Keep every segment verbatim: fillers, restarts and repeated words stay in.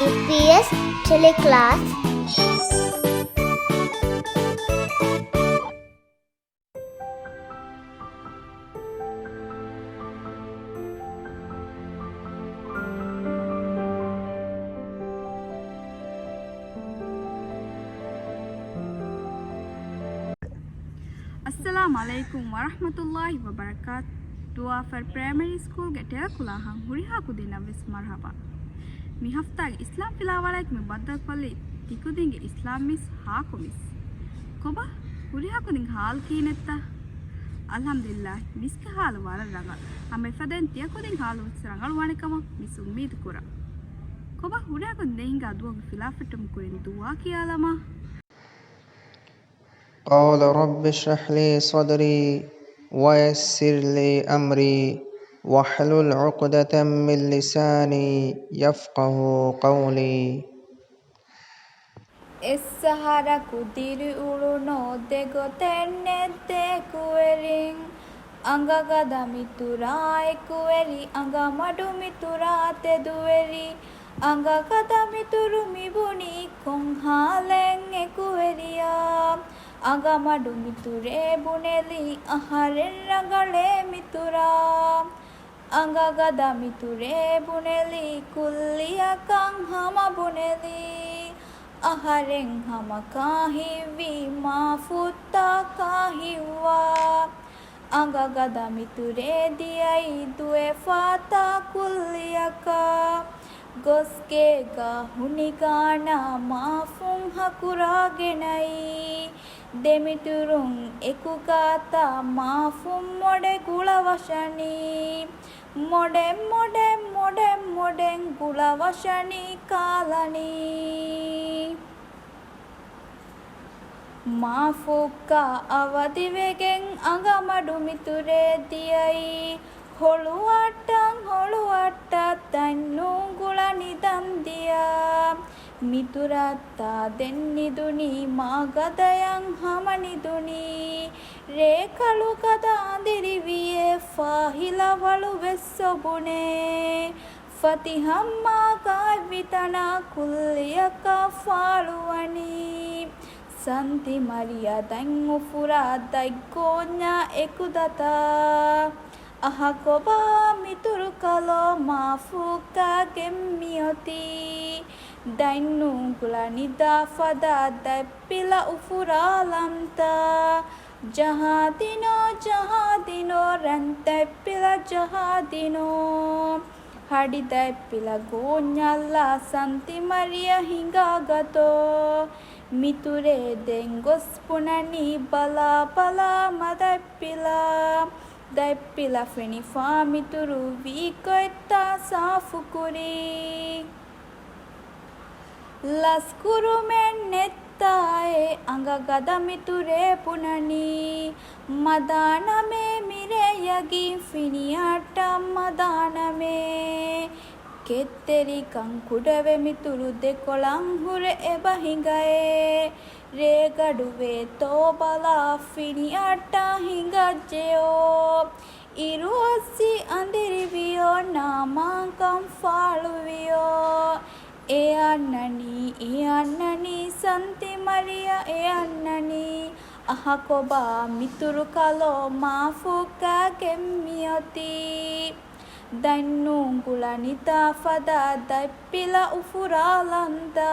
އީޕީއެސް ޓެލެކްލާސް. އައްސަލާމު ޢަލައިކުމް ވަރަޙްމަތުﷲި ވަބަރަކާތު. ދުވާފަރު ޕްރައިމަރީ ސްކޫލްގެ ޓެލެކްލާހަށް ހުރިހާ ކުދިންނަށް ވެސް މަރުޙަބާ. މި ހަފްތާގެ އިސްލާމް ފިލާވަޅަކީ މި ބައްދަލުކޮށްލީ ތިކުދިންގެ އިސްލާމް މިސް ހާކު މިސް. ކޮބާ ހުރިހާ ކުދިން ޙާލު ކިހިނެއްތަ؟ އަލްޙަމްދުލިއްލާހް، މިސްގެ ޙާލު ވަރަށް ރަނގަޅު. ހަމަ އެފަދައިން ތިޔަ ކުދިން ޙާލު ވެސް ރަނގަޅުވާނެ ކަމަށް މިސް އުއްމީދު ކުރަން. ކޮބާ ހުރިހާ ކުދިން ދެން ހިނގާ ދުވަހުގެ ފިލާފެއްޓުމުގެ ކުރިން ދުޢާ ކިޔާލަމާ. قال رب اشرح لي صدري ويسر لي أمري واحلل عقدة من لساني يفقهوا قولي. އެއްސަހަރަކު ދިރިއުޅުނު ދެގޮތެއް ނެތް ދެ ކުވެރިން. އަނގަގަދަ މިތުރާ އެކުވެރި، އަނގަމަޑު މިތުރާ ތެދުވެރި. އަނގަގަދަ މިތުރު މިބުނީ ކޮން ޙާލެއް އެކުވެރިޔާ؟ އަނގަމަޑު މިތުރޭ ބުނެލި އަހަރެން ރަނގަޅޭ މިތުރާ. އަނގަގަދަ މިތުރޭ ބުނެލި ކުއްލިއަކަށް ހަމަ ބުނެލި އަހަރެން ހަމަ ކާހިއްވި މާ ފުއްތާ ކާހިއްވާ. އަނގަގަދަ މިތުރޭ ދިޔައީ ދުވެފަތާ ކުއްލިއަކަށް. ގޮސްގޭގަ ހުނިގާނާ މާފުން ހަކުރާގެނައީ. ދެމިތުރުން އެކުގަތާ މާފުން މޮޑެ ގުޅަވަށަނީ. މޮޑެ، މޮޑެ، މޮޑެ، މޮޑެ ގުޅަވަށަނީ ކާލަނީ. މާފުއްކާ އަވަދިވެގެން އަނގަމަޑު މިތުރޭ ދިޔައީ. ހޮޅުއައްޓަން ހޮޅުއައްޓަށް ދަތްނޫން ގުޅަނި ދަންދިޔަ. މިތުރަށްތާ ދެން ނިދުނީ މާގަދަޔަށް ހަމަ ނިދުނީ. ރޭކަޅު ގަދަ އަނދިރިވިޔޭ ފާހިލަ ވަޅު ވެސް އޮބުނޭ. ފަތިހަށް މާ ގާތްވިތަނާ ކުއްލިއަކަށް ފާޅުވަނީ. ސަންތި މަރިޔަ ދަތް އުފުރާ ދަތް ގޯންޏާ އެކުދަތާ. އަހަކޮބާ މިތުރު ކަލޯ މާފުއްކާގެން މިއޮތީ. ދަތްނޫން ގުޅަނިދާ ފަދަ ދަތްޕިލަ އުފުރާލަންތާ. ޖަހާދިނޯ، ޖަހާދިނޯ، ރަން ދަތްޕިލަ ޖަހާދިނޯ. ހަޑި ދަތްޕިލަ ގޯންޏަށްލާ ސަންތި މަރިޔަ ހިނގާގަތޯ. މިތުރޭ ދެން ގޮސް ބުނަނީ ބަލާ ބަލާ މަ ދަތްޕިލަ. ދަތްޕިލަ ފެނިފާ މިތުރު ވީ ގޮތްތާ ސާފުކުރީ. ލަސްކުރުމެއް ނެއްތާއޭ އަނގަ ގަދަ މިތުރޭ ބުނަނީ. މަދާނަމޭ މިރޭ ޔަގީން ފިނިއައްޓަށް މަދާނަމޭ. ކެތްތެރިކަން ކުޑަވެ މިތުރު ދެކޮޅަށް ހުރެ އެބަ ހިނގައޭ. ރޭގަޑުވޭތޯ ބަލާ ފިނިއައްޓަށް ހިނގައްޖެޔޯ. އިރު އޮއްސި އަނދިރިވިޔޯ ނާމާކަން ފާޅުވިޔޯ. އެ އަންނަނީ، އެ އަންނަނީ ސަންތި މަރިޔަ އެ އަންނަނީ. އަހަކޮބާ މިތުރު ކަލޯ މާފުއްކާގެން މިއޮތީ. ދަތްނޫން ގުޅަނިދާ ފަދަ ދަތްޕިލަ އުފުރާލަންތާ.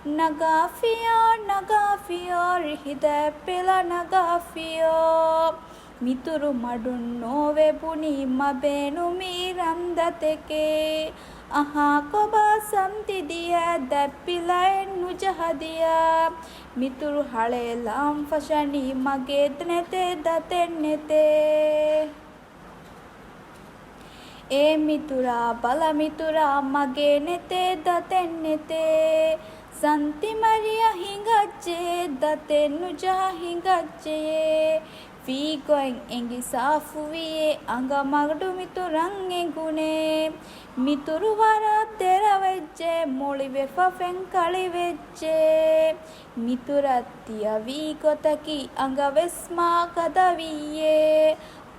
ނަގާފިޔޯ، ނަގާފިޔޯ، ރިހި ދަތްޕިލަ ނަގާފިޔޯ. މިތުރު މަޑުން ނޯވެ ބުނީ މަ ބޭނުމީ ރަންދަތެކޭ. އަހާކޮބާ ސަންތި ދިޔަ ދަތްޕިލައެއް ނުޖަހަދިޔަ. މިތުރު ހަޅޭ ލާން ފަށަނީ މަގޭ ނެތޭ ދަތެއް ނެތޭ. އޭ މިތުރާ ބަލަ މިތުރާ މަގޭ ނެތޭ ދަތެއް ނެތޭ. ސަންތި މަރިޔަ ހިނގައްޖެ ދަތެއް ނުޖަހަ ހިނގައްޖެޔޭ. ވީގޮތް އެނގި ސާފުވިޔޭ އަނގަ މަޑު މިތުރަށް އެނގުނޭ. މިތުރު ވަރަށް ދެރަވެއްޖެ މޮޅިވެފަ ފެން ކަޅިވެއްޖެ. މިތުރަށް ތިޔަ ވީ ގޮތަކީ އަނގަ ވެސް މާ ގަދަވިއްޔޭ.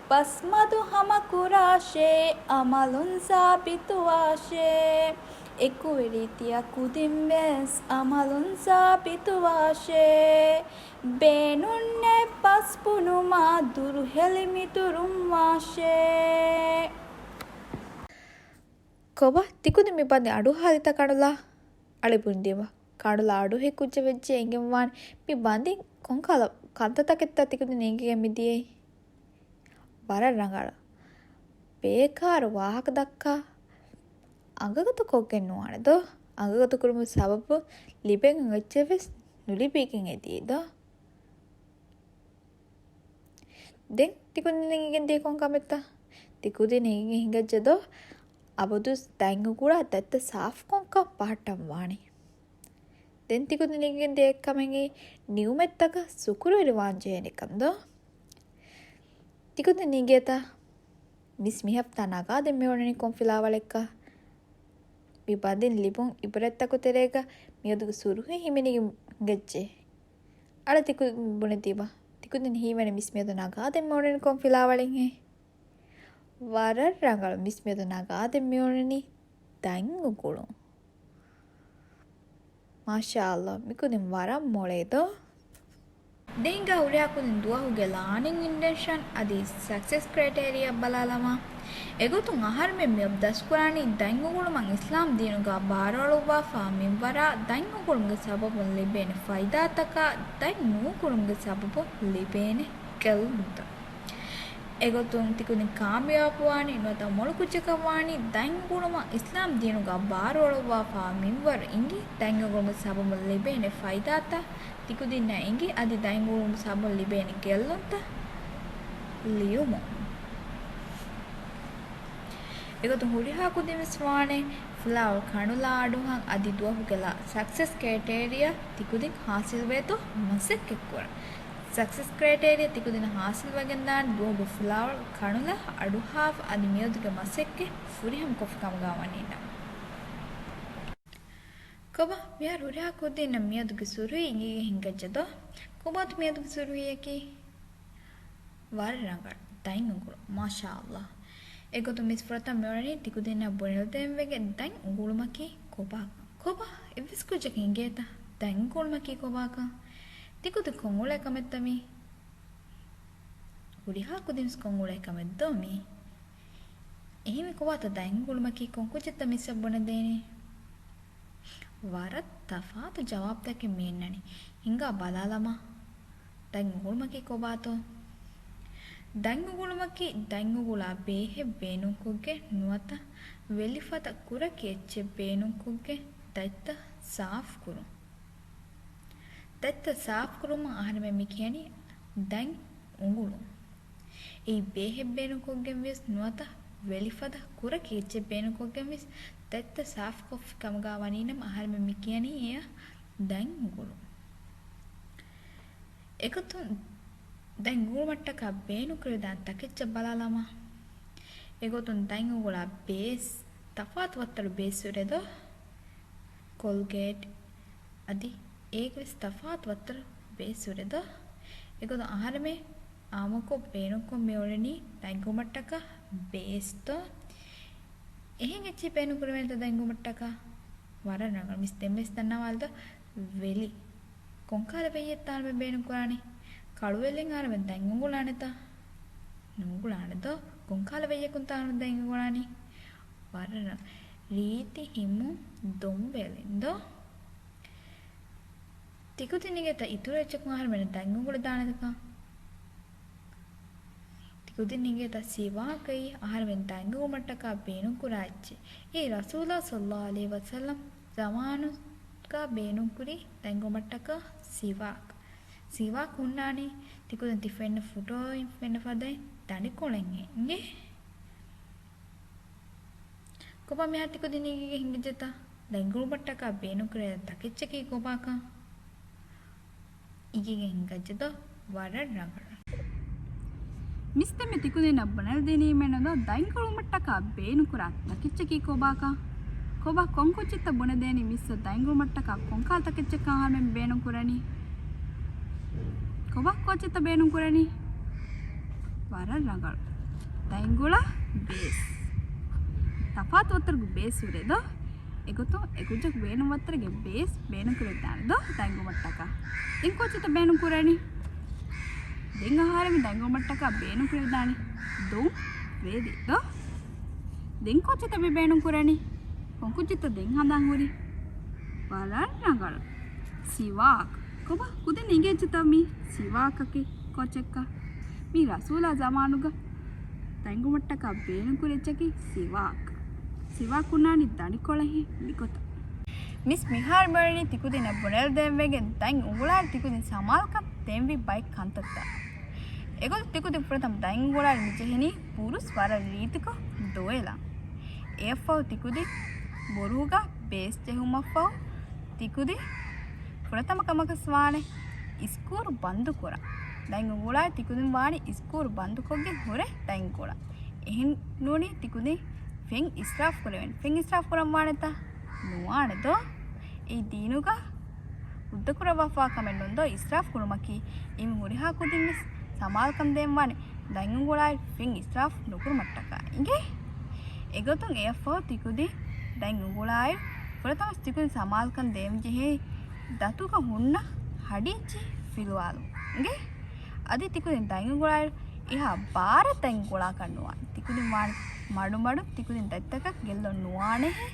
ބަސްމަދު ހަމަ ކުރާށޭ، އަމަލުން ސާބިތުވާށޭ. އެކުވެރިތިޔަ ކުދިން ވެސް އަމަލުން ސާބިތުވާށޭ. ބޭނުންނެއް ބަސް ބުނުމާ ދުރުހެލި މިތުރުން ވާށޭ. ކޮބާ ތިކުދިން މި ބަނދި އަޑުހާލިތަ ކަނުލާ؟ އަޅެ ބުނިދީމަ. ކަނުލާ އަޑުހި ކުއްޖެއް ވެއްޖެ އެނގެންވާނެ މި ބަނދިން ކޮންކަހަލަ ކަންތައްތަކެއްތަ ތިކުދިން އެނގިގެން މިދިޔައީ؟ ވަރަށް ރަނގަޅަށް ބޭކާރު ވާހަކަ ދައްކާ އަނގަގަތު ކޮށްގެން ނުވާނެ ދޯ؟ އަނގަގަތު ކުރުމުގެ ސަބަބުން ލިބެން އެއްޗެއް ވެސް ނުލިބިގެން އެދިޔަ ދޯ؟ ދެން ތިކުދިން އެނގިގެން ދިޔަ ކޮން ކަމެއްތަ؟ ތިކުދިން އެނގިގެން ހިނގައްޖެ ދޯ؟ އަބަދުވެސް ދަތް އުގުޅާ ދަތްތައް ސާފުކޮށް ކަން ޕާޓަން ވާނީ. ދެން ތިކުދިން އެނގިގެން ދިޔަ އެއްކަމެއް ނިޢުމަތްތަކަށް ޝުކުރުވެރިވާން ޖެހޭނެ ކަން ދޯ؟ ތިކުދިން އެނގިއްޔާ މިސް މިހަފްތާ ނަގާދޭން މިއުޅެނީ ކޮން ފިލާވަޅެއްކަ؟ މި ބަނދިން ލިބުން އިބްރަތްތަކުގެ ތެރޭގަ މިއަދުގެ ސުރުހީ ހިމެނިގެން ހިނގައްޖެ. އަޅެ ތިކުދިން ބުނެދީބަ. ތިކުދިން ހީވަނީ މިސް މިއަދު ނަގާދޭން މިއުޅެނީ ކޮން ފިލާވަޅެއްހޭ؟ ވަރަށް ރަނގަޅު. މިސް މިއަދު ނަގާދޭން މިއުޅެނީ ދަތް އުގުޅުން. މާޝާﷲ، މިކުދިން ވަރަށް މޮޅޭ ދޯ؟ ދެން ހިނގާ ހުރިހާ ކުދިން ދުވަހުގެ ލާނިން އިންޓެންޝަން އަދި ސަކްސެސް ކްރައިޓޭރިއާ ބަލާލަމާ. އެގޮތުން އަހަރުމެން މިއަދު ދަސްކުރާނީ ދަތް އުގުޅުމަށް އިސްލާމް ދީނުގަ ބާރުއަޅުއްވާފާ މިންވަރާ، ދަތް އުގުޅުމުގެ ސަބަބުން ލިބޭނެ ފައިދާތަކާ، ދަތް ނުއުގުޅުމުގެ ސަބަބުން ލިބޭނެ ގެއްލުންތައް. އެގޮތުން ތިކުދިން ކާމިޔާބުވާނީ ނުވަތަ މޮޅު ކުއްޖަކަށް ވާނީ ދަތް އުގުޅުމަށް އިސްލާމް ދީނުގަ ބާރުއަޅުއްވާފާ މިންވަރު އިނގި ދަތް އުގުޅުމުގެ ސަބަބުން ލިބޭނެ ފައިދާތައް ތިކުދިންނަށް އިނގި އަދި ދަތް އުގުޅުމުގެ ސަބަބުން ލިބޭނެ ގެއްލުންތައް ލިޔުމުން. އެގޮތުން ހުރިހާ ކުދިން ވެސް ވާނެ ފިލާވަޅު ކަނުލާ އަޑުއަހަން އަދި ދުވަހުގެ ސަކްސެސް ކްރައިޓޭރިއާ ތިކުދިން ހާސިލްވޭތޯ މަސައްކަތްކުރަން. ސަކްސެސް ކްރައިޓޭރިއާ ތިކުދިން ހާސިލްވެގެންދާނެ ދުވަހުގެ ފިލާވަޅު ކަނުލާ އަޑުއަހާފަ އަދި މިއަދުގެ މަސައްކަތް ފުރިހަމަކޮށްފި ކަމުގަ ވަނީނަމަ. ކޮބާ މިހާރު ހުރިހާ ކުދިންނަށް މިއަދުގެ ސުރުހީ އިނގިގެން ހިނގައްޖެ ދޯ؟ ކޮބާތަ މިއަދުގެ ސުރުހީއަކީ؟ ވަރަށް ރަނގަޅު. ދަތް އުގުޅު. މާޝާﷲ. އެގޮތުން މިސް ފުރަތަމަ މިއުޅެނީ ތިކުދިންނަށް ބުނެލަދޭންވެގެން ދަތް އުގުޅުމަކީ ކޮބާކަން. ކޮބާ އެއްވެސް ކުއްޖަކަށް އިނގޭތަ ދަތް އުގުޅުމަކީ ކޮބާކަން؟ ތިކުދިން ކޮށްއުޅޭ ކަމެއްތަ މީ؟ ހުރިހާ ކުދިން ކޮށްއުޅޭ ކަމެއް ދޯ މީ؟ އެހެންވީ ކޮބާތަ ދަތް އުގުޅުމަކީ ކޮން ކުއްޖެއްތަ މިސްއަށް ބުނެދޭނީ؟ ވަރަށް ތަފާތު ޖަވާބުތަކެއް މި އިންނަނީ. ހިނގާ ބަލާލަމާ. ދަތް އުގުޅުމަކީ ކޮބާތޯ؟ ދަތް އުގުޅުމަކީ ދަތް އުގުޅާ ބޭހެއް ބޭނުންކޮށްގެން ނުވަތަ ވެލިފަދަ ކުރަކި އެއްޗެއް ބޭނުންކޮށްގެން ދަތްތައް ސާފުކުރުން. ދަތްތައް ސާފުކުރުމަށް އަހަރެމެން މި ކިޔަނީ ދަތް އުގުޅުން. އެއީ ބޭހެއް ބޭނުންކޮށްގެން ވިޔަސް ނުވަތަ ވެލިފަދަ ކުރަކި އެއްޗެއް ބޭނުންކޮށްގެން ވިޔަސް ދަތްތައް ސާފުކޮށްފި ކަމުގަ ވަނީނަމަ އަހަރެމެން މި ކިޔަނީ އެޔަށް ދަތް އުގުޅުން. އެގޮތުން ދަތް އުގުޅުމަށްޓަކާ ބޭނުންކުރެވިދާނެ ތަކެއްޗަށް ބަލާލަމާ. އެގޮތުން ދަތް އުގުޅާ ބޭސް ތަފާތު ވައްތަރު ބޭސް ހުރެދޯ؟ ކޮލްގޭޓް އަދި އޭގެ ވެސް ތަފާތު ވައްތަރު ބޭސް ހުރެދޯ؟ އެގޮތުން އަހަރެމެން އާއްމުކޮށް ބޭނުންކޮށް މިއުޅެނީ ދަތް އުގުޅުމަށްޓަކާ ބޭސްތޯ؟ އެހެން އެއްޗެއް ބޭނުންކުރެވޭނެތަ ދަތް އުގުޅުމަށްޓަކާ؟ ވަރަށް ރަނގަޅު. މިސް ދެން ވެސް ދަންނަވާލި ދޯ؟ ވެލި. ކޮންކަހަލަ ވެއްޔެއްތަ އަހަރެމެން ބޭނުންކުރާނީ؟ ކަޅުވެލިން އަހަރެމެން ދަތް އުގުޅާނެތަ؟ ނުއުގުޅާނެ ދޯ؟ ކޮންކަހަލަ ވެއްޔަކުންތަ އަހަރެމެން ދަތް އުގުޅާނީ؟ ވަރަށް ރީތި ހިމުން ދޮންވެލިން ދޯ؟ ތިކުދިން އިނގޭތަ އިތުރު އެއްޗަކުން އަހަރެމެން ދަތް އުގުޅިދާނެކަން؟ ތިކުދިން އިނގޭތަ ސިވާކައީ އަހަރެމެން ދަތް އުގުޅުމަށްޓަކާ ބޭނުންކުރާ އެއްޗެއް؟ އެއީ ރަސޫލާ ޞައްލައްލާހު ޢަލައިހި ވަސައްލަމް ޒަމާނުގަ ބޭނުންކުރި ދަތް އުގުޅުމަށްޓަކާ ސިވާކް. ސިވާކް ހުންނާނީ ތިކުދިން ތި ފެންނަ ފޮޓޯއިން ފެންނަ ފަދައިން ދަނޑިކޮޅެއްހެން އިނގޭ. ކޮބާ މިހާރު ތިކުދިން އިނގިގެން ހިނގައްޖެތަ ދަތް އުގުޅުމަށްޓަކާ ބޭނުންކުރެވޭ ތަކެއްޗަކީ ކޮބާކަން؟ އިނގިގެން ހިނގައްޖެ ދޯ؟ ވަރަށް ރަނގަޅަށް. މިސް ދެން މި ތިކުދިންނަށް ބުނެލަދިނީމެއްނު ދޯ ދަތް އުގުޅުމަށްޓަކާ ބޭނުންކުރާ ތަކެއްޗަކީ ކޮބާކަން؟ ކޮބާ ކޮން ކުއްޖެއްތަ ބުނެދޭނީ މިސްއަށް ދަތް އުގުޅުމަށްޓަކާ ކޮންކަހަލަ ތަކެއްޗަކަށް އަހަރެމެން ބޭނުންކުރަނީ؟ ކޮބާ ކޯޗެއްތަ ބޭނުންކުރަނީ؟ ވަރަށް ރަނގަޅު. ދަތް އުގުޅާ ބޭސް. ތަފާތު ވައްތަރުގެ ބޭސް ހުރޭ ދޯ؟ އެގޮތުން އެކުއްޖަކު ބޭނުންވައްތަރެގެ ބޭސް ބޭނުންކުރެވިދާނެ ދޯ ދަތް އުނގުމަށްޓަކާ. ދެން ކޮއްޗެއްތަ ބޭނުންކުރަނީ؟ ދެން އަހަރެމެން ދަތް އުނގުމަށްޓަކާ ބޭނުންކުރެވިދާނެ ދޮން ވޭލި ދޯ. ދެން ކޮއްޗެއްތަ މި ބޭނުންކުރަނީ؟ ކޮން ކުއްޖެއްތަ ދެން ހަނދާން ހުރީ؟ ވަރަށް ރަނގަޅު. ސިވާކް. ކޮބާ ކުދިން އިނގޭއްޖެތަ މީ ސިވާކަކީ ކޮއްޗެއްކަން؟ މީ ރަސޫލާ ޒަމާނުގަ ދަތް އުނގުމަށްޓަކާ ބޭނުންކުރި އެއްޗަކީ ސިވާކް. ސިވާކް ހުންނާނީ ދަނޑިކޮޅަށް މިގޮތަށް. މިސް މިހާރު މިއުޅެނީ ތިކުދިންނަށް ބުނެލަދޭންވެގެން ދަތް އުނގުޅާއިރު ތިކުދިން ސަމާލުކަން ދޭންވީ ބައެއް ކަންތައްތައް. އެގޮތުން ތިކުދިން ފުރަތަމަ ދަތް އުނގުޅާއިރު މިޖެހެނީ ބުރުސް ވަރަށް ރީތިކޮށް ދޮވެލަން. އެއަށްފަހު ތިކުދިން ބުރުހުގަ ބޭސް ޖެހުމަށްފަހު ތިކުދިން ފުރަތަމަ ކަމަކަސް ވާނެ އިސްކޫރު ބަންދުކުރަން. ދަތް އުނގުޅާއިރު ތިކުދިން ވާނީ އިސްކޫރު ބަންދުކޮށްގެން ހުރެ ދަތް އުނގުޅަން. އެހެން ނޫނީ ތިކުދިން ފެން އިސްރާފް ކުރެވެން. ފެން އިސްރާފް ކުރަން ވާނެތަ؟ ނުވާނެ ދޯ؟ އެއީ ދީނުގަ ހުއްދަކުރައްވާފާ ކަމެއް ނޫން ދޯ އިސްރާފް ކުރުމަކީ. އެހެން ހުރިހާ ކުދިން ވެސް ސަމާލުކަން ދޭންވާނެ ދަތް އުނގުޅާއިރު ފެން އިސްރާފް ނުކުރުމަށްޓަކާ އިނގޭ. އެގޮތުން އެއަށްފަހު ތިކުދިން ދަތް އުނގުޅާއިރު ފުރަތަމަސް ތިކުދިން ސަމާލުކަން ދޭން ޖެހޭ ދަތުގަ ހުންނަ ހަޑިއެއްޗިހި ފިލުވާލުން އިނގޭ. އަދި ތިކުދިން ދަތް އުނގުޅާއިރު އެހާ ބާރަށް ދަތް އުނގުޅާކަށް ނުވާނެ. ތިކުދިން ވާނެ މަޑުމަޑުން ތިކުދިން ދަތްތަކަށް ގެއްލޮށް ނުވާނެހެ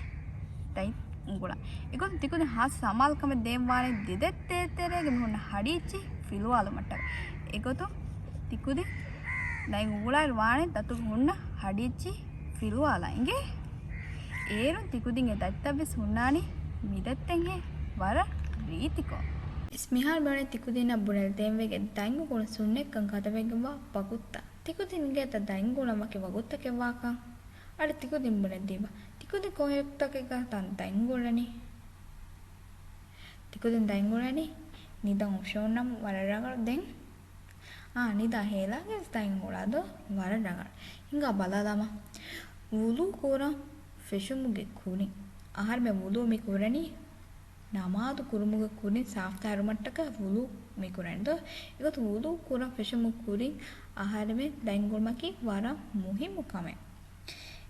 ދަތް އުނގުޅަން. އެގޮތުން ތިކުދިން ހާސް ސަމާލުކަމެއް ދޭން ވާނެ ދެދަތް ތެރޭގަ މި ހުންނަ ހަޑިއެއްޗިހި ފިލުވާލުމަށްޓަކާ. އެގޮތުން ތިކުދިން ދަތް އުނގުޅާއިރު ވާނެ ދަތުގަ ހުންނަ ހަޑިއެއްޗިހި ފިލުވާލަން އިނގޭ. އޭރުން ތިކުދިންގެ ދަތްތައް ވެސް ހުންނާނީ މި ދަތްތައްހެން ވަރަށް ރީތިކޮށް. އިސް މިހާރު މިއުޅެނީ ތިކުދިންނަށް ބުނެލަދޭންވެގެން ދަތް އުނގުޅުން ސުންނަތްކަން ގަދަވެގެންވާ ވަގުތުތައް. ތިކުދިން އިނގޭތަ ދަތް އުނގުޅުން ވަކި ވަގުތުތަކެއް ވާކަން؟ އަދި ތިކުދިން ބުނެދީބަ. ތިކުދިން ކޮން ވަގުތުތަކެއްގަ ތަން ދަތް އުނގުޅުނީ؟ ތިކުދިން ދަތް އުނގުޅުނީ ނިދަން އުފެވުނު ނަމަ ވަރަށް ރަނގަޅު ދެން. އާ، ނިދާ ހޭލާގެން ވެސް ދަތް އުނގުޅާ ދޯ؟ ވަރަށް ރަނގަޅު. ހިނގާ ބަލާލަމާ. ވުޟޫ ކުރަން ފެށުމުގެ ކުރިން. އަހަރެމެން ވުޟޫ މި ކުރަނީ ނަމާދު ކުރުމުގެ ކުރިން ސާފުތާރުމަށްޓަކާ ވުޟޫ މި ކުރަނީ ދޯ؟ އެގޮތުން ވުޟޫ ކުރަން ފެށުމުގެ ކުރިން އަހަރެމެން ދަތް އުނގުޅުމަކީ ވަރަށް މުހިއްމު ކަމެއް.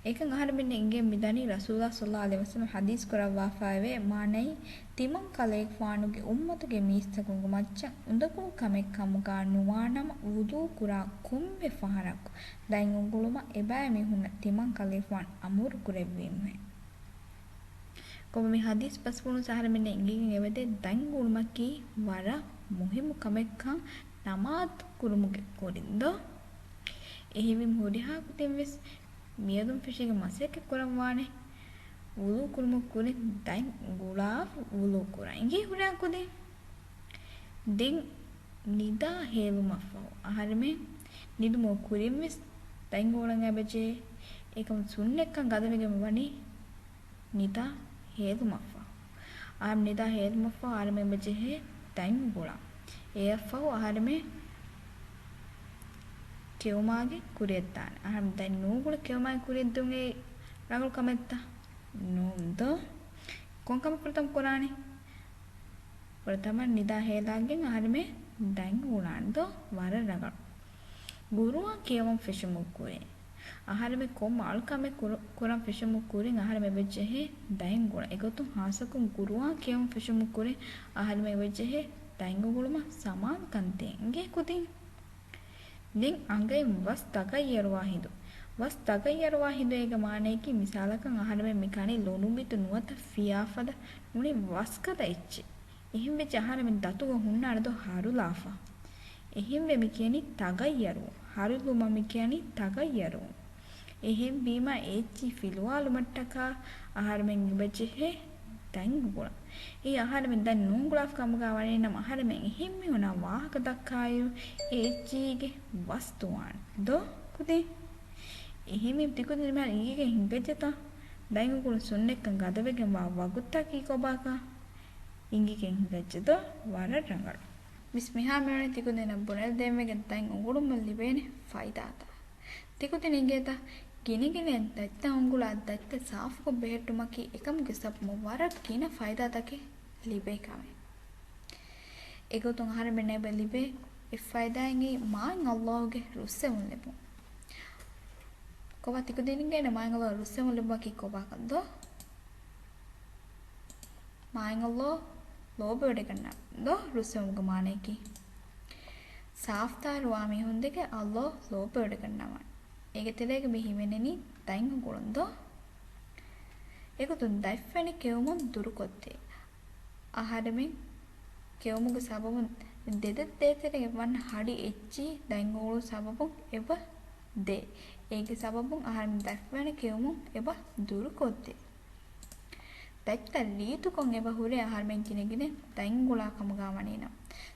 އެކަން އަހަރެމެންނަށް އެނގޭ މިދަނީ ރަސޫލާ ޞައްލައްލާހު ޢަލައިހި ވަސައްލަމަ ޙަދީޘް ކުރައްވާފައިވޭ މާނައީ، ތިމަން ކަލޭގެފާނުގެ އުއްމަތުގެ މީސްތަކުންގެ މައްޗަށް އުނދަގުޅު ކަމެއް ކަމުގަ ނުވާނަމަ، ވުޟޫ ކުރާ ކޮންމެ ފަހަރަކު ދަތް އުނގުޅުމަށް އެބައިމީހުންނަށް ތިމަން ކަލޭގެފާނު އަމުރު ކުރެއްވީމުހޭ. ކޮބާ މި ޙަދީޘް ބަސްފުޅުން އަހަރެމެންނަށް އެނގިގެން އެވަދޭ ދަތް އުނގުޅުމަކީ ވަރަށް މުހިއްމު ކަމެއްކަން ނަމާދު ކުރުމުގެ ކުރިން ދޯ؟ އެހެންވީމަ ހުރިހާ ކުދިން ވެސް މިއަދުން ފެށިގެން މަސައްކަތް ކުރަން ވާނެ. ވުޟޫ ކުރުމުގެ ކުރިން ދަތް އުނގުޅާ ވުޟޫ ކުރަން އިނގޭ ހުރިހާ ކުދިން. ދެން ނިދާ ހޭލުމަށްފަހު އަހަރެމެން ނިދުމުގެ ކުރިން ވެސް ދަތް އުނގުޅަން އެބަޖެހޭ. އެކަމު ސުންނަތްކަން ގަދަވެގެން ވަނީ ނިދާ ހޭލުމަށްފަހު. އަހަރެމެން ނިދާ ހޭލުމަށްފަހު އަހަރެމެން އެބަޖެހޭ ދަތް އުނގުޅަން. އެއަށްފަހު އަހަރެމެން ކެއުމާގެ ކުރިއަށްދާނެ. އަހަރެމެން ދަތް ނުއުނގުޅި ކެއުމާގެ ކުރިއަށްދުން އެއީ ރަނގަޅު ކަމެއްތަ؟ ނޫން ދޯ؟ ކޮން ކަމެއް ފުރަތަމަ ކުރާނީ؟ ފުރަތަމަ ނިދާ ހޭލާގެން އަހަރެމެން ދަތް އުނގުޅާނެ ދޯ؟ ވަރަށް ރަނގަޅު. ގުރުއާން ކިޔަވަން ފެށުމުގެ ކުރިން. އަހަރެމެން ކޮންމެ އަޅުކަމެއް ކުރު-، ކުރަން ފެށުމުގެ ކުރިން އަހަރެމެން އެބަޖެހޭ ދަތް އުނގުޅަން. އެގޮތުން ހާއްސަކޮށް ގުރުއާން ކިޔަވަން ފެށުމުގެ ކުރިން އަހަރެމެން އެބަޖެހޭ ދަތް އުނގުޅުމަށް ސަމާލުކަން ދޭން އިނގޭ ކުދިން. ދެން އަނގައިން ވަސް ތަޣައްޔަރުވާ ހިނދު. ވަސް ތަޣައްޔަރުވާ ހިނދުއޭގެ މާނަޔަކީ މިސާލަކަށް އަހަރެމެން މި ކަނީ ލޮނުބިތު ނުވަތަ ފިޔާފަދަ ނޫނީ ވަސްގަދަ އެއްޗެއް. އެހެންވެއްޖެ އަހަރެމެން ދަތުގަ ހުންނާނެ ދޯ ހަރުލާފަ. އެހެންވެ މި ކިޔަނީ ތަޣައްޔަރު. ހަރުލުމަށް މި ކިޔަނީ ތަޣައްޔަރު. އެހެންވީމަ އެ އެއްޗިހި ފިލުވާލުމަށްޓަކާ އަހަރެމެން އެބަޖެހޭ ދަތް އުނގުޅަން. އެއީ އަހަރެމެން ދަތް ނުއުނގުޅާފަ ކަމުގަ ވަނީނަމަ އަހަރެމެން އެހެން މީހުނާ ވާހަކަ ދައްކާއިރު އެ އެއްޗީގެ ވަސް ދުވާނެ ދޯ ކުދިން. އެހެންވީމަ ތިކުދިން މިހާރު އިނގިގެން ހިނގައްޖެތަ؟ ދަތް އުނގުޅުން ސުންނަތްކަން ގަދަވެގެންވާ ވަގުތަކީ ކޮބާކަން؟ އިނގިގެން ހިނގައްޖެ ދޯ؟ ވަރަށް ރަނގަޅު. މިސް މިހާރު މިއުޅެނީ ތިކުދިންނަށް ބުނެލަދޭންވެގެން ދަތް އުނގުޅުމުން ލިބޭނެ ފައިދާތައް. ތިކުދިން އިނގޭތަ؟ ގިނަގިނައިން ދަތްތައް އުނގުޅާ ދަތްތައް ސާފުކޮށް ބެހެއްޓުމަކީ އެކަމުގެ ސަބަބުން ވަރަށް ގިނަ ފައިދާތަކެއް ލިބޭ ކަމެއް. އެގޮތުން އަހަރެމެންނަށް އެބަ ލިބޭ އެއް ފައިދާއެއް އެއީ މާތް ﷲ ގެ ރުއްސެވުން ލިބުން. ކޮބާ ތިކުދިން އިނގޭނެ މާތް ﷲ ގެ ރުއްސެވުން ލިބުމަކީ ކޮބާކަން ދޯ؟ މާތް ﷲ ލޯބިވެޑިގަންނަވާ ދޯ ރުއްސެވުމުގެ މާނަޔަކީ. ސާފުތާހިރުވާ މީހުންދެކެ ﷲ ލޯބިވެޑިގަންނަވާނެ. އޭގެ ތެރޭގަ މި ހިމެނެނީ ދަތް އުނގުޅުން ދޯ؟ އެގޮތުން ދަތްފަނި ކެއުމުން ދުރުކޮށްދޭ. އަހަރެމެން ކެއުމުގެ ސަބަބުން ދެދަތް ދޭތެރޭގަ ވަންނަ ހަޑި އެއްޗި ދަތް އުނގުޅުން ސަބަބުން އެބަ ދޭ. އޭގެ ސަބަބުން އަހަރެމެން ދަތްފަނި ކެއުމުން އެބަ ދުރުކޮށްދޭ. ދަތްތައް ރީތިކޮށް އެބަ ހުރޭ އަހަރެމެން ގިނަގިނައިން ދަތް އުނގުޅާ ކަމުގަ ވަނީނަމަ.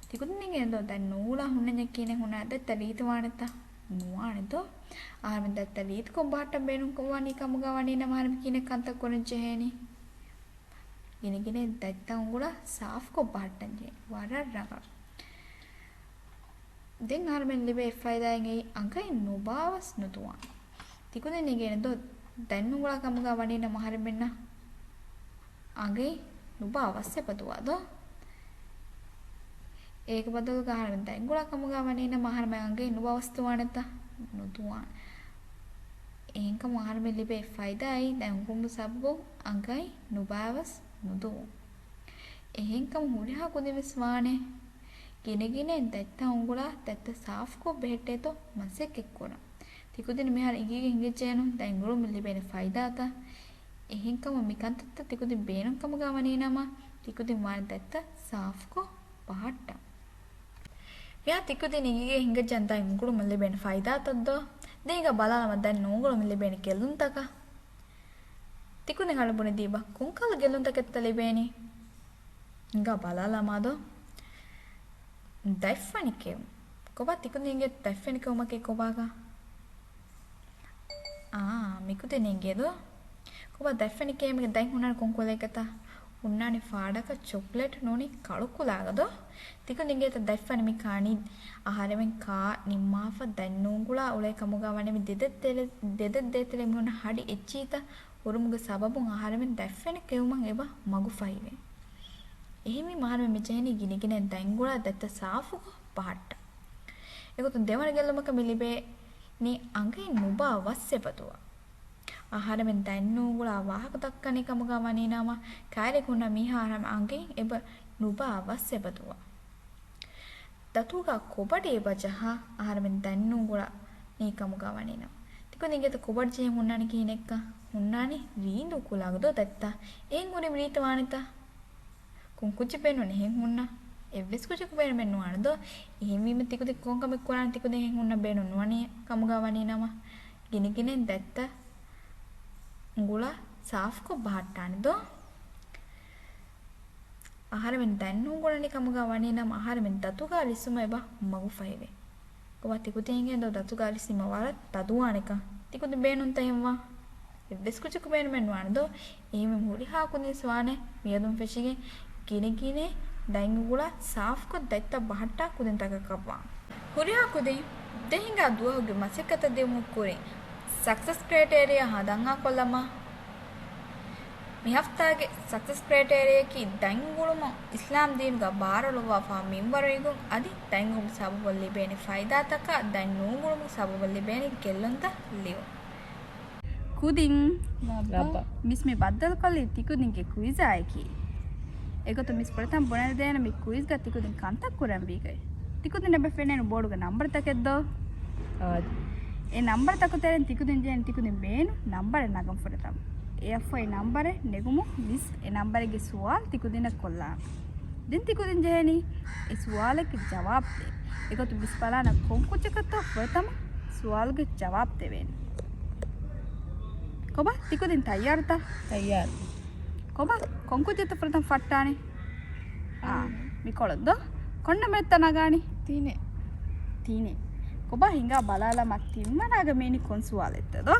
ތިކުދިން އެނގޭނެ ދޯ ދަތް ނުއުނގުޅާ ހުންނަންޏާ ކިހިނެއް ހުންނާނެ؟ ދަތްތައް ރީތިވާނެތަ؟ ނުވާނެ ދޯ؟ އަހަރެމެން ދަތްތައް ރީތިކޮށް ބަހައްޓަން ބޭނުންކޮށް ވަނީ ކަމުގަ ވަނީނަމަ އަހަރެމެން ކިހިނެއް ކަންތައް ކުރަން ޖެހޭނީ؟ ގިނަގިނައިން ދަތްތައް އުނގުޅާ ސާފުކޮށް ބަހައްޓަން ޖެހޭ. ވަރަށް ރަނގަޅު. ދެން އަހަރެމެން ލިބޭ ފައިދާއިން އެއީ އަނގައިން ނުބާވަސް ނުދުވާނެ. ތިކުދިން އެނގޭނެ ދޯ ދަތް އުނގުޅާ ކަމުގަ ވަނީނަމަ އަހަރެމެންނަށް އަނގައިން ނުބާވަސް އެބަ ދުވާ ދޯ؟ އޭގެ ބަދަލުގަ އަހަރެމެން ދަތް އުނގުޅާ ކަމުގަ ވަނީނަމަ އަހަރެމެން އަނގައިން ނުބާވަސް ދުވާނެތަ؟ ނުދުވާނެ. އެހެންކަމުން އަހަރެމެން ލިބޭ ފައިދާއީ ދަތް އުނގުޅުމުގެ ސަބަބުން އަނގައިން ނުބާވަސް ނުދުވުން. އެހެންކަމުން ހުރިހާ ކުދިންވެސް ވާނެ ގިނަގިނައިން ދަތްތައް އުނގުޅާ ދަތްތައް ސާފުކޮށް ބެހެއްޓޭތޯ މަސައްކަތްކުރަން. ތިކުދިން މިހާރު އިނގިގެން ހިނގައްޖެއެއްނު ދަތް އުނގުޅުމުން ލިބޭނެ ފައިދާތައް. އެހެންކަމުން މި ކަންތައްތައް ތިކުދިން ބޭނުން ކަމުގަ ވަނީނަމަ، ތިކުދިން ވާނެ ދަތްތައް ސާފުކޮށް ބަހައްޓަން. މިހާރު ތިކުދިން އިނގިގެން ހިނގައްޖެއެއްނު ދަތް އުނގުޅުމުން ލިބޭނެ ފައިދާތައް ދޯ؟ ދެން ހިނގާ ބަލާލަމާ ދަތް ނުއުނގުޅުމުން ލިބޭނެ ގެއްލުންތަކަށް. ތިކުދިން އަޅު ބުނެދީބަ ކޮންކަހަލަ ގެއްލުންތަކެއްތަ ލިބޭނީ؟ ހިނގާ ބަލާލަމާ ދޯ؟ ދަތްފަނި ކެއުން. ކޮބާ ތިކުދިންގެ ދަތްފަނި ކެއުމަކީ ކޮބާކަން؟ އާ، މިކުދިން އެނގޭ ދޯ؟ ކޮބާ ދަތްފަނި ކެއުމުގެ ދަތް ހުންނާނީ ކޮން ކުލައިގަތަ؟ ހުންނާނީ ފާޑަކަށް ޗޮކްލެޓް ނޫނީ ކަޅު ކުލައިގަ ދޯ؟ ތިކުދިންގެ ދަތްފަނި މި ކާނީ އަހަރެމެން ކާ ނިންމާފަ ދަތް ނުއުނގުޅާ އުޅޭ ކަމުގަ ވަނީ މި ދެދަތް ދޭތެރޭ، ދެދަތް ދޭތެރޭ މި ހުންނަ ހަޑި އެއްޗިތައް ހުރުމުގެ ސަބަބުން އަހަރެމެން ދަތްފަނި ކެއުމަށް އެބަ މަގުފަހިވޭ. އެހެންވީމަ އަހަރެމެން މި ޖެހެނީ ގިނަގިނައިން ދަތް އުނގުޅާ ދަތްތައް ސާފުކޮށް ބަހައްޓަން. އެގޮތުން ދެވަނަ ގެއްލުމަކަށް މި ލިބޭނީ އަނގައިން ނުބާ ވަސް އެބަ ދުވާ. އަހަރެމެން ދަތް ނުއުނގުޅާ ވާހަކަ ދައްކަނީ ކަމުގަ ވަނީނަމަ، ކައިރި ހުންނަ މީހާ އަހަރެމެން އަނގައިން އެބަ ނުބާ ވަސް އެބަ ދުވާ. ދަތުގަ ކޮބަޑި އެބަ ޖަހާ އަހަރެމެން ދަތް ނުއުނގުޅާ ނީ ކަމުގަ ވަނީނަމަ. ތިކުދިންގެ އަތު ކޮބަޑި ޖެހި ހުންނާނީ ކިހިނެއްކަން؟ ހުންނާނީ ރީނދޫ ކުލައިގަ ދޯ ދަތްތައް. އެހެން ހުރީ ރީތިވާނެތަ؟ ކޮން ކުއްޖެއް ބޭނުން އެހެން ހުންނަ؟ އެއްވެސް ކުއްޖަކު ބޭނުމެއް ނުވާނެ ދޯ؟ އެހެންވީމަ ތިކުދިން ކޮން ކަމެއް ކުރާނެ؟ ތިކުދިން އެހެން ހުންނަ ބޭނުން ނުވަނީ ކަމުގަ ވަނީނަމަ، ގިނަގިނައިން ދަތްތައް އުނގުޅާ ސާފުކޮށް ބަހައްޓާނެ ދޯ؟ އަހަރެމެން ދަތް ނުއުނގުޅާނީ ކަމުގަ ވަނީނަމަ، އަހަރެމެން ދަތުގަ އަލިސްވުމަށް އެބަ މަގުފަހިވޭ. ކޮބާ ތިކުދިން އެނގޭ ދޯ ދަތުގަ އަލިސްވީމަ ވަރަށް ތަދުވާނެކަން؟ ތިކުދިން ބޭނުންތަ އެހެންވާ؟ އެއްވެސް ކުއްޖަކު ބޭނުމެއް ނުވާނެ ދޯ؟ އެހެންވީމަ ހުރިހާ ކުދިންވެސް ވާނެ މިއަދުން ފެށިގެން ގިނަގިނައިން ދަތް އުނގުޅާ ސާފުކޮށް ދަތްތައް ބަހައްޓާ ކުދިންތަކަކަށްވާން. ހުރިހާ ކުދިން ދެ ހިނގާ ދުވަހުގެ މަސައްކަތަށް ދިއުމުގެ ކުރިން ސަކްސަސް ކްރައިޓޭރިއާ ހަނދާންކޮށްލަމާ. މި ހަފްތާގެ ސަކްސަސް ކްރައިޓޭރިއާއަކީ ދަތް އުނގުޅުމަށް އިސްލާމް ދީނުގަ ބާރުއަޅުއްވާފަ މިންވަރު އިނގުން އަދި ދަތް އުނގުޅުމުގެ ސަބަބުން ލިބޭނެ ފައިދާތަކާ ދަތް ނުއުނގުޅުމުގެ ސަބަބުން ލިބޭނެ ގެއްލުންތައް ލިޔުން. ކުދިން ރައްބާ. މިސް މި ބައްދަލުކޮށްލީ ތިކުދިންގެ ކުއިޒާއެކީ. އެގޮތުން މިސް ފުރަތަމަ ބުނެދޭނެ މި ކުއިޒްގަ ތިކުދިން ކަންތައް ކުރަންވީގައި. ތިކުދިން އެބަ ފެނޭނު ބޯޑުގަ ނަންބަރުތަކެއް ދޯ؟ އާދެ. އެ ނަންބަރުތަކު ތެރެއިން ތިކުދިން ޖެހޭނެ ތިކުދިން ބޭނުން ނަންބަރެއް ނަގަން ފުރަތަމަ. އެއަށްފަހު އެ ނަންބަރެއް ނެގުމުން މިސް އެ ނަންބަރެއްގެ ސުވާލު ތިކުދިންނަށް ކޮށްލާނެ. ދެން ތިކުދިން ޖެހޭނީ އެ ސުވާލެއްގެ ޖަވާބު ދޭން. އެގޮތުން މިސް ބަލާނަން ކޮން ކުއްޖަކަށްތޯ ފުރަތަމަ ސުވާލުގެ ޖަވާބު ދެވޭނެ. ކޮބާ ތިކުދިން ތައްޔާރުތަ؟ ތައްޔާރު. ކޮބާ ކޮން ކުއްޖެއްތަ ފުރަތަމަ ފައްޓާނީ؟ އާ، މިކޮޅަށް ދޯ. ކޮން ނަންބަރެއްތަ ނަގާނީ؟ ތިނެއް. ތިނެއް. ކޮބާ ހިނގާ ބަލާލަމާ ތިންވަނައިގަ މިއިނީ ކޮން ސުވާލެއްތަ ދޯ؟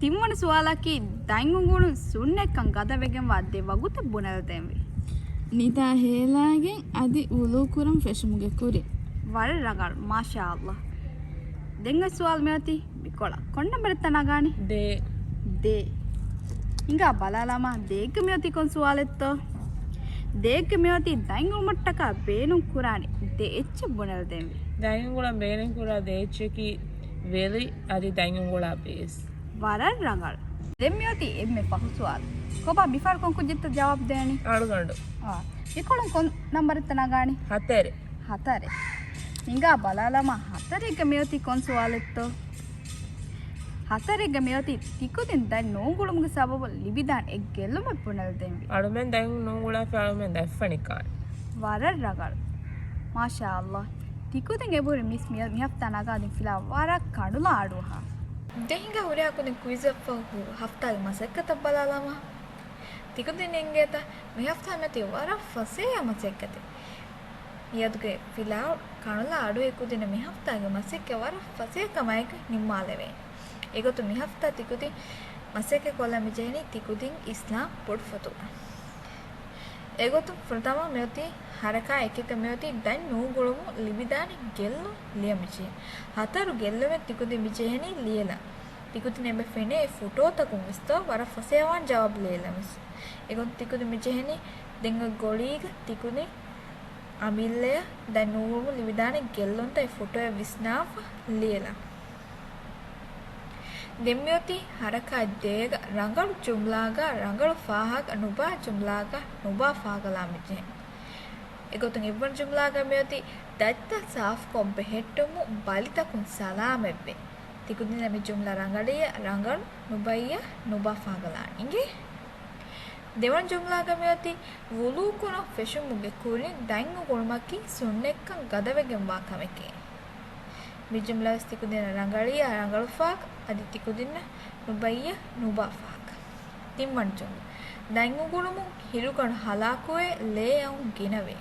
ތިންވަނަ ސުވާލަކީ ދަތް އުނގުޅުން ސުންނަތްކަން ގަދަވެގެންވާ ދެ ވަގުތެއް ބުނެލަދޭންވީ. ނިދާ ހޭލާގެން އަދި ވުޟޫ ކުރަން ފެށުމުގެ ކުރިން. ވަރަށް ރަނގަޅު، މާޝާﷲ. ދެން އޮތް ސުވާލު މިއޮތީ މިކޮޅަށް. ކޮން ނަންބަރެއްތަ ނަގާނީ؟ ދޭއް. ދޭއް. ހިނގާ ބަލާލަމާ ދޭއްގަ މިއޮތީ ކޮން ސުވާލެއްތޯ؟ ދޭއްގަ މިއޮތީ ދަތް އުނގުޅުމަށްޓަކާ ބޭނުން ކުރާނެ ދެ އެއްޗެއް ބުނެލަދޭންވީ. ދަތް އުނގުޅަން ބޭނުން ކުރާ ދެ އެއްޗަކީ ވެލި އަދި ދަތް އުނގުޅާ ބޭސް. ވަރަށް ރަނގަޅު. ދެން މިއޮތީ އެންމެ ފަހު ސުވާލު. ކޮބާ މިފަހަރު ކޮން ކުއްޖެއްތަ ޖަވާބު ދޭނީ؟ އަޅުގަނޑު. އާ، މިކޮޅުން ކޮން ނަންބަރެއްތަ ނަގާނީ؟ ހަތަރެއް. ހަތަރެއް. ހިނގާ ބަލާލަމާ، ހަތަރެއްގަ މިއޮތީ ކޮން ސުވާލެއްތޯ؟ ހަތަރެއްގަ މިއޮތީ ތިކުދިން ދަތް ނޫންގުޅުމުގެ ސަބަބުން ލިބިދާނެ އެއް ގެއްލުމެއް ބުނެލަދޭންވީ. އަޅުމެން ދަތް ނޫންގުޅާފަ އަޅުމެން ދަތް ފަނިކާނެ. ވަރަށް ރަނގަޅު. މާޝާ ﷲ. ތިކުދިން އެބަހުރި މިސް މި-، މިހަފްތާ ނަގާދިން ފިލާވަޅު ވަރަށް ކަނުލާ އަޑުއަހާ. ދެން ހިނގާ ހުރިހާ ކުދިން ކުއިޒަށްފަހު ހު-، ހަފްތާގެ މަސައްކަތަށް ބަލާލަމާ. ތިކުދިން އެނގޭތަ މިހަފްތާ މިއޮތީ ވަރަށް ފަސޭހަ މަސައްކަތެއް. މިއަދުގެ ފިލާވަޅު ކަނުލާ އަޑުއެހި ކުދިންނަށް މިހަފްތާގެ މަސައްކަތް ވަރަށް ފަސޭހަކަމާއެކު ނިންމާލެވޭނެ. އެގޮތުން މިހަފްތާ ތިކުދިން މަސައްކަތް ކޮށްލަން މިޖެހެނީ ތިކުދިން އިސްލާމް ބޮޑުފަތުގަ. އެގޮތުން ފުރަތަމަ މިއޮތީ ހަރަކާތް އެކެއްގަ މިއޮތީ ދަތް ނޫންގުޅުމުން ލިބިދާނެ ގެއްލުން ލިޔަން މިޖެހޭ. ހަތަރު ގެއްލުމެއް ތިކުދިން މިޖެހެނީ ލިޔެލަން. ތިކުދިން އެބަ ފެނޭ ފޮޓޯތަކުން ވެސްތޯ ވަރަށް ފަސޭހަވާން ޖަވާބު ލިޔެލަން ވެސް. އެގޮތުން ތިކުދިން މިޖެހެނީ ދެން އޮތް ގޮޅީގަ ތިކުދިން އަމިއްލަޔަށް ދަތް ނޫންގުޅުމުން ލިބިދާނެ ގެއްލުންތައް އެ ފޮޓޯއަށް ވިސްނާފަ ލިޔެލަން. ދެން މިއޮތީ ހަރަކާތް ދޭގަ ރަނގަޅު ޖުމްލާގަ ރަނގަޅު ފާހަގަ، ނުބާ ޖުމްލާގަ ނުބާ ފާހަގަލާން މިޖެހޭ. އެގޮތުން އެއްވަނަ ޖުމްލާގަ މިއޮތީ ދަތްތައް ސާފުކޮށް ބެހެއްޓުމުން ބަލިތަކުން ސަލާމަތްވޭ. ތިކުދިންނަށް މި ޖުމްލަ ރަނގަޅިއްޔާ ރަނގަޅު، ނުބައްޔާ ނުބާ ފާހަގަލާން އިނގޭ. ދެވަނަ ޖުމްލާގަ މިއޮތީ ވުޟޫކުރުން ފެށުމުގެ ކުރިން ދަތް އުގުޅުމަކީ ސުންނަތްކަން ގަދަވެގެންވާ ކަމެކޭ. މި ޖުމްލަވެސް ތިކުދިންނަށް ރަނގަޅިއްޔާ ރަނގަޅު ފާހަގަ، އަދި ތިކުދިންނަށް ނުބައްޔާ ނުބާ ފާހަގަ. ތިންވަނަ ޖުމްލަ. ދަތް އުގުޅުމުން ހިރުގަނޑު ހަލާކުވޭ، ލޭ އައުން ގިނަވޭ.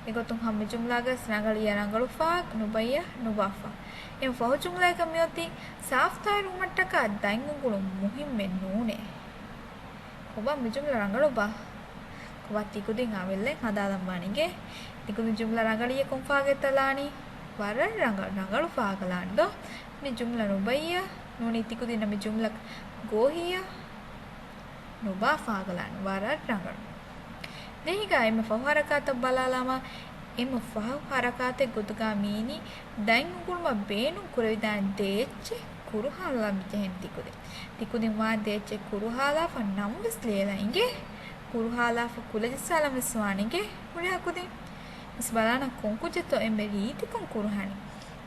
އެގޮތުން ހަމަ މި ޖުމްލާގަސް ރަނގަޅިއްޔާ ރަނގަޅު ފާހަގަ، ނުބައްޔާ ނުބާ ފާހަގަ. އެހެން ފަހު ޖުމްލައަކަށް މިއޮތީ ސާފުތާހިރުވުމަށްޓަކާ ދަތް އުގުޅުން މުހިއްމެއް ނޫނޭ. ކޮބާ މި ޖުމްލަ ރަނގަޅުބާ؟ ކޮބާ ތިކުދިން އަމިއްލައިން ހަދާލަން ވާނީ އިނގޭ؟ ތިކުދިން ޖުމްލަ ރަނގަޅިއްޔާ ކޮން ފާހަގައެއްތަ ލާނީ؟ ވަރަށް ރަނގަޅު، ރަނގަޅު ފާހަގަލާން ދޯ؟ މި ޖުމްލަ ނުބައްޔާ ނޫނީ ތިކުދިންނަށް މި ޖުމްލަ ގޯހިއްޔާ ނުބާ ފާހަގަލާން. ވަރަށް ރަނގަޅު. ދެން ހިނގާ އެންމެ ފަހު ހަރަކާތަށް ބަލާލާމާ. އެންމެ ފަހު ހަރަކާތެއް ގޮތުގަ މީނީ ދަތް އުގުޅުމަށް ބޭނުން ކުރެވިދާނެ ދޭއްޗެއް ކުރުހާލަން މިޖެހެން ތިކުދިން. ތިކުދިން ވާން ދޭއްޗެއް ކުރުހާލާފަ ނަމަވެސް ލިޔެލަން އިނގޭ. ކުރުހާލާފަ ކުލަޖައްސާލަން ވެސް ވާނެ އިނގޭ ހުރިހާ ކުދިން. މިސް ބަލާނަން ކޮން ކުއްޖެއްތޯ އެންމެ ރީތިކޮށް ކުރުހަނީ.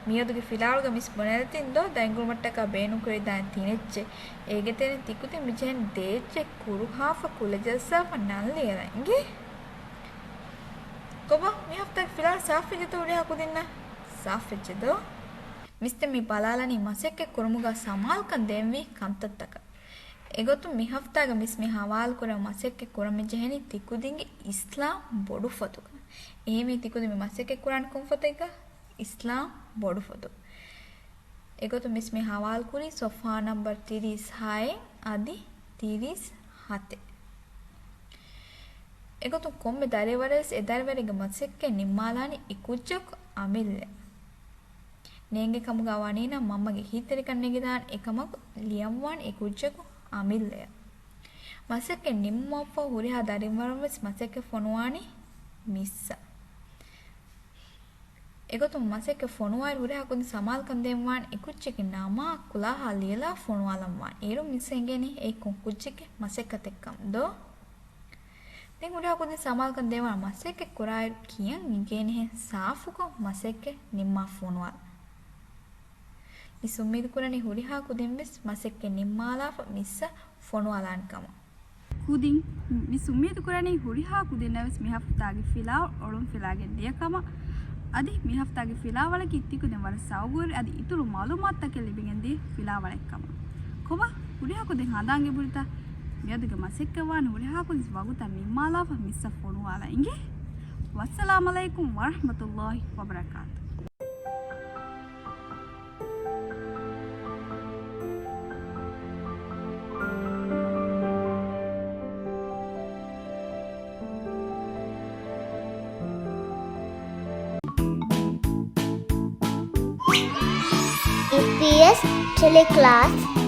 މިއަދުގެ ފިލާވަޅުގަ މިސް ބުނެލަތިން ދޯ ދަތް އުގުޅުމަށްޓަކާ ބޭނުން ކުރެވިދާނެ ތިނެއްޗެއް. އޭގެ ތެރެއިން ތިކުދިން މިޖެހެން ދޭއްޗެއް ކުރުހާފަ ކުލަޖައްސާފަ ނަން ލިޔެލަން އިނގޭ. ކޮބާ މި ހަފްތާގެ ފިލާވަޅު ސާފުވެއްޖެތޯ ހުރިހާ ކުދިންނަށް؟ ސާފުވެއްޖެ ދޯ؟ މިސް ދެން މި ބަލާލަނީ މަސައްކަތް ކުރުމުގަ ސަމާލުކަން ދޭންވީ ކަންތައްތަކަށް. އެގޮތުން މި ހަފްތާގަ މިސް މި ހަވާލުކުރާ މަސައްކަތް ކުރަން މިޖެހެނީ ތިކުދިންގެ އިސްލާމް ބޮޑު ފޮތުގަ. އެހެންވީ ތިކުދިން މި މަސައްކަތް ކުރާނީ ކޮން ފޮތެއްގަ؟ އިސްލާމް ބޮޑު ފޮތު. އެގޮތުން މިސް މި ހަވާލުކުރީ ސޮފްހާ ނަމްބަރު ތިރީސް ހައެއް އަދި ތިރީސް ހަތެއް. އެގޮތުން ކޮންމެ ދަރިވަރެސް އެ ދަރިވަރެއްގެ މަސައްކަތް ނިންމާލާނީ އެ ކުއްޖަކު އަމިއްލަ. ނޭނގޭ ކަމުގަ ވަނީނަމަ މަންމަގެ އެހީތެރިކަން ނެގިދާނެ އެކަމަކު ލިޔަންވާނެ އެ ކުއްޖަކު އަމިއްލަޔަށް. މަސައްކަތް ނިންމުމަށްފަހު ހުރިހާ ދަރިވަރުން ވެސް މަސައްކަތް ފޮނުވާނީ މިސްއަށް. އެގޮތުން މަސައްކަތް ފޮނުވާއިރު ހުރިހާ ކުދިން ސަމާލުކަން ދޭންވާނެ އެ ކުއްޖެއްގެ ނަމާ ކުލާހާ ލިޔެލާ ފޮނުވާލަންވާނެ. އޭރު މިސް އެނގޭނީ އެއީ ކޮން ކުއްޖެއްގެ މަސައްކަތެއްކަން ދޯ؟ ދެން ހުރިހާ ކުދިން ސަމާލުކަން ދޭންވާނެ މަސައްކަތް ކުރާއިރު ކިޔަން އެނގޭނެހެން ސާފުކޮށް މަސައްކަތް ނިންމާ ފޮނުވާލަން. މިސް އުއްމީދު ކުރަނީ ހުރިހާ ކުދިން ވެސް މަސައްކަތް ނިންމާލާފަ މިސްއަށް ފޮނުވާލާނެ ކަމަށް. ކުދިން، މިސް އުއްމީދު ކުރަނީ ހުރިހާ ކުދިންނަށް ވެސް މި ހަފްތާގެ ފިލާވަޅު އޮޅުންފިލާގެން ދިޔަ ކަމަށް. އަދި މި ހަފްތާގެ ފިލާވަޅަކީ ތިކުދިން ވަރަށް ސައުގުވެރި އަދި އިތުރު މައުލޫމާތުތަކެއް ލިބިގެން ދިޔަ ފިލާވަޅެއް ކަމަށް. ކޮބާ ހުރިހާ ކުދިން ހަނދާން އެބުރިތަ؟ މިއަދުގެ މަސައްކަތް ވާން ހުރިހާ ކުދިން ވަގުތަށް ނިންމާލާފަ މިސްއަށް ފޮނުވާލަން އިނގޭ. ވައްސަލާމް ޢަލައިކުމް ވަރަޙްމަތުﷲި ވަބަރަކާތު. އީޕީއެސް ޓެލެކްލާސް